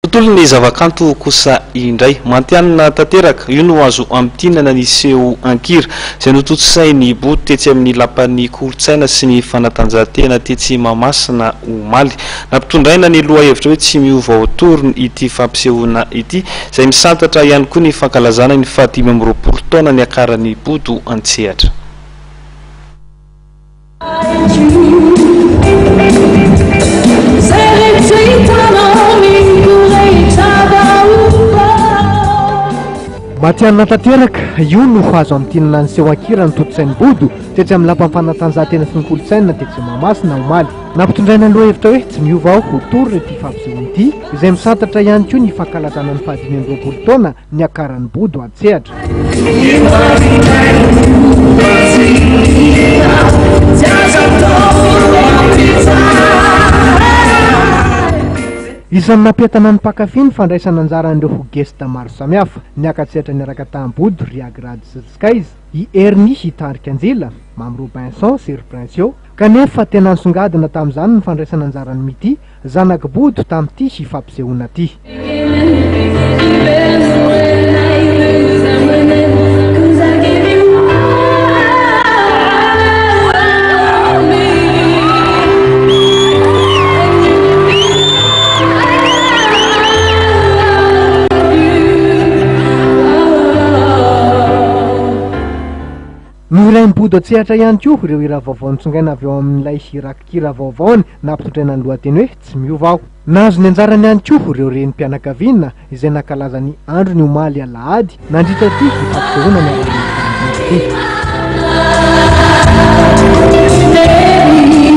Tontolon'ny zavakanto kosa indray. Mantianina tanteraka, io no azo amintinana ny seho an-kira izay notontosain'i Bodo tetsy amin'ny Lapan'ny Kolontsaina sy ny Fanatanjahantena tetsy Mahamasina omaly. Nampitondraina ny lohahevitra hoe Tsy miova ao Torony ity fampisehoana ity izay misantatra ihany koa ny fankalazana ny fahadimy amby 20 taona niakaran'i Bodo an-tsehatra. Matihanina tanteraka, io no azo amintinana ny seho an-kira notontosain'i Bodo tetsy amin'ny Lapan'ny Fanatanjahantena sy ny Kolontsaina tetsy Mahamasina omaly. Nampitondraina ny lohahevitra hoe Tsy miova aho ho tory ity fampisehoana ity, izay misantatra ihany koa ny fankalazana ny fahadimy amby 20 taona niakaran'i Bodo an-tsehatra. Isan'ny nampientana ny mpankafy ny fandraisana anjaran'ireo ho guest maro samihafa. Niaka-tsehatra niaraka tamin'i Bodo, ry Agrad sy ry Skaiz, i Ernie hitarika Anjela, Mamy Robinson sy ry Princio. Kanefa tena nisongadina tamin'izany ny fandraisana anjaran'i Mity, Zanak'i Bodo tamin'ity fampisehoana ity. Nohirain'i Bodo an-tsehatra ihany koa ireo hira vaovao notsongaina avy ao amin'ilay rakikira vaovaony nampitondraina ny lohateny hoe Tsy miova aho. Nahazo ny anjarany ihany koa ireo renim-pianakaviana izay nankalaza ny androny omaly alahady nandritra ity fampisehoana niarahana tamin'i Bodo ity.